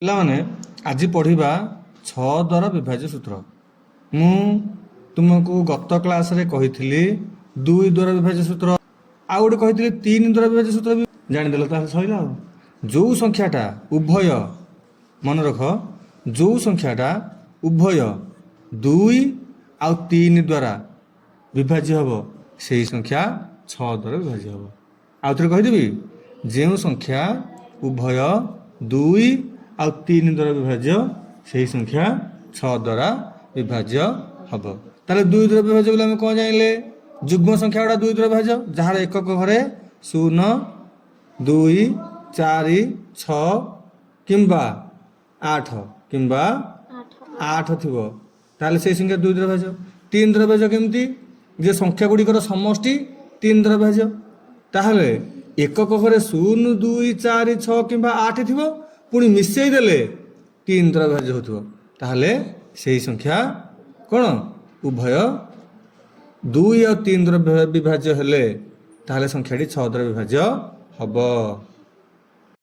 ପିଲାମାନେ, ଆଜି ପଢ଼ିବା 6 ଦ୍ୱାରା ବିଭାଜ୍ୟ ସୂତ୍ର। ମୁଁ ତୁମକୁ ଗତ କ୍ଲାସରେ କହିଥିଲି 2 ଦ୍ୱାରା ବିଭାଜ୍ୟ ସୂତ୍ର, ଆଉ ଗୋଟେ କହିଥିଲି 3 ଦ୍ୱାରା ବିଭାଜ୍ୟ ସୂତ୍ର ବି ଜାଣିଦେଲ, ତାହେଲେ ସରିଲା। ଆଉ ଯେଉଁ ସଂଖ୍ୟାଟା ଉଭୟ, ମନେ ରଖ, ଯେଉଁ ସଂଖ୍ୟାଟା ଉଭୟ 2 ଆଉ 3 ଦ୍ୱାରା ବିଭାଜ୍ୟ ହେବ, ସେଇ ସଂଖ୍ୟା 6 ଦ୍ୱାରା ବିଭାଜ୍ୟ ହେବ। ଆଉ ଥରେ କହିଦେବି, ଯେଉଁ ସଂଖ୍ୟା ଉଭୟ 2 ଆଉ 3 ଦ୍ୱାରା ବିଭାଜ୍ୟ, ସେହି ସଂଖ୍ୟା 6 ଦ୍ୱାରା ବିଭାଜ୍ୟ ହେବ। ତାହେଲେ 2 ଦ୍ୱାରା ବିଭାଜ୍ୟ ବୋଲି ଆମେ କ'ଣ ଜାଣିଲେ? ଯୁଗ୍ମ ସଂଖ୍ୟା ଗୁଡ଼ା 2 ଦ୍ୱାରା ବିଭାଜ୍ୟ, ଯାହାର ଏକକ ଘରେ 0, 2, 4, 6 କିମ୍ବା 8 କିମ୍ବା 8। 8 ଥିବ, ତାହେଲେ ସେଇ ସଂଖ୍ୟା 2 ଦ୍ୱାରା ବିଭାଜ୍ୟ। 3 ଦ୍ୱାରା ବିଭାଜ୍ୟ କେମିତି? ଯେ ସଂଖ୍ୟା ଗୁଡ଼ିକର ସମଷ୍ଟି 3 ଦ୍ୱାରା ବିଭାଜ୍ୟ। ତାହେଲେ ଏକକ ଘରେ 0, 2, 4, 6 କିମ୍ବା 8 ଥିବ, ପୁଣି ମିଶେଇ ଦେଲେ 3 ଦ୍ୱାରା ବିଭାଜ୍ୟ ହେଉଥିବ, ତାହେଲେ ସେଇ ସଂଖ୍ୟା କ'ଣ? ଉଭୟ 2 ଆଉ 3 ଦ୍ୱାରା ବିଭାଜ୍ୟ ହେଲେ ତାହେଲେ ସଂଖ୍ୟାଟି 6 ଦ୍ୱାରା ବିଭାଜ୍ୟ ହେବ।